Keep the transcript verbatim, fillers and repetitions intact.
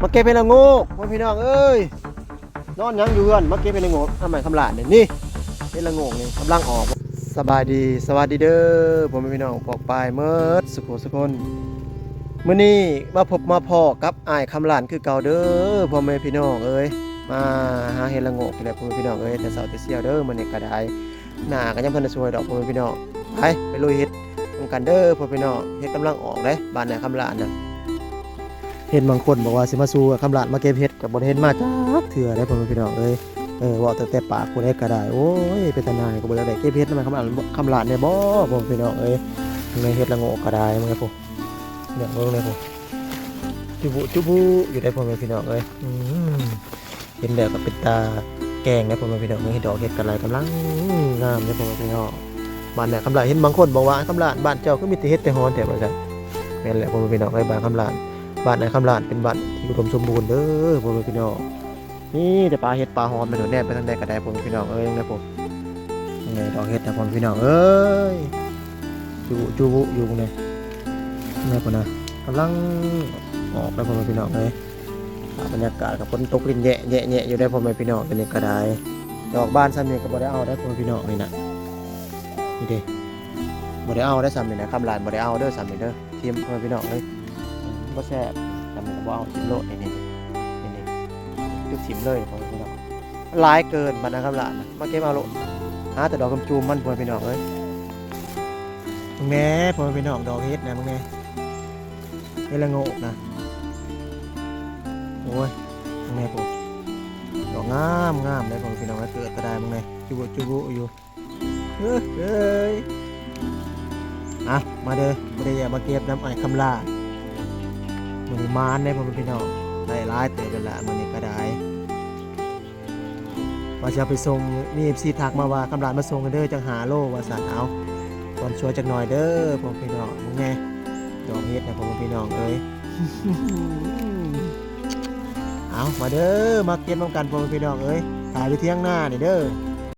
มาเก็บเห็ดละโงกพ่อพี่น้องเอ้ย นอนหยังอยู่เฮือนมาเก็บเห็ดละโงกทำไมคำหลาดเนี่ยนี่ เห็ดละโงกนี่กำลังออก สบายดี สวัสดีเด้อพ่อแม่พี่น้องปอกปายเมิดสุขสุคนมื้อนี้มาพบมาพ้อกับอ้ายคำหลานคือเก่าเด้อพ่อแม่พี่น้องเอ้ย มาหาเห็ดละโงกนี่แหละพ่อแม่พี่น้องเอ้ย แต่เช้าแต่เสี้ยวเด้อมื้อนี้ก็ได้ หน้าก็ยังพันสวยดอกพ่อแม่พี่น้อง ไปไปลุยเห็ดนำกันเด้อพ่อพี่น้อง เห็ดกำลังออกเลยบ้านนายคำหลานนะ เห็นบางคนบอกว่าสิมาสู่คำหลานมาเก็บเห็ดกับบ่ได้เห็นมาจักเทื่อได้พ่อแม่พี่น้องเอ้ย เออเว้าแต่แต่ปากผู้ใดก็ได้ โอ้ย เป็นตาหน่ายก็บ่อยากได้เก็บเห็ดนำคำหลานคำหลานเนี่ยบ่พ่อแม่พี่น้องเอ้ย ในเห็ดละโงกก็ได้มื้อนี้พุเนี่ยเบิ่งเนี่ยพุจุบุจุบุอยู่ได้พ่อแม่พี่น้องเอ้ย อืม เห็นแล้วก็เป็นตาแกงนะพ่อแม่พี่น้อง เห็ดดอกเห็ดกะไรกำลังงามเลยพ่อแม่พี่น้อง บ้านเนี่ยคำหลานเห็นบางคนบอกว่าคำหลานบ้านเจ้าก็มีแต่เห็ดแต่หอนแถวว่าซั่น แม่นแหละพ่อแม่พี่น้องเอ้ย บ้านคำหลาน บ้านนายคำหลานเป็นบ้านที่อุดมสมบูรณ์เด้อพ่อแม่พี่น้อง นี่แต่ปลาเห็ดปลาหอนไปโดนแนบไปทางใดก็ได้พ่อแม่พี่น้องเอ้ย นะผม นี่ดอกเห็ดนะพ่อแม่พี่น้องเอ้ย จุบุจุบุอยู่นี่ นี่พุนะกำลังออกแล้วพ่อแม่พี่น้องเอ้ย ภาพบรรยากาศกับฝนตกลิ้นแยะแยะแยะอยู่ได้พ่อแม่พี่น้อง ตัวนี้ก็ได้ ดอกบานซ้ำนี่ก็บ่ได้เอาได้พ่อแม่พี่น้องนี่นะ นี่เด้ บ่ได้เอาได้ซ้ำนี่นะ คำหลานบ่ได้เอาเด้อซ้ำนี่เด้อ ทิ่มพ่อแม่พี่น้องเอ้ย บ่แซ่บ ซ้ำนี่ก็บ่เอา ทิ่มโลดนี่ นี่ นี่ นี่ จุกทิ่มเลยพ่อแม่พี่น้อง หลายเกินบัดนะคำหลานนะ มาเก็บเอาโลด หาแต่ดอกจุ่มๆมันพ่อแม่พี่น้องเอ้ย มึงแน่พ่อแม่พี่น้อง ดอกเห็ดนะ มึงแน่ เห็ดละโงกนะ โอ้ย มึงแน่พุดอกงามงามเลยพ่อแม่พี่น้องเอ้ย เกิดก็ได้ มึงแน่ จุบุจุบุอยู่ เอ้ยเอ้ย อ่ะ มาเด้อ บ่ได้อยากมาเก็บนำอ้ายคำหลาน มื้อนี้หมานเด้พ่อแม่พี่น้อง ได้หลายเติบแล้วล่ะ มื้อนี้ก็ได้ ว่าสิเอาไปส่ง มี เอฟซี ทักมาว่า คำหลานมาส่งกันเด้อ จักห้าโล ว่าซั่น เอา ก่อนสวยจักหน่อยเด้อพ่อแม่พี่น้อง มึงแน่ ดอกเห็ดนะพ่อแม่พี่น้องเอ้ย เอา มาเด้อ มาเก็บนำกันพ่อแม่พี่น้องเอ้ย ถ่ายไปเที่ยงหน้านี่เด้อ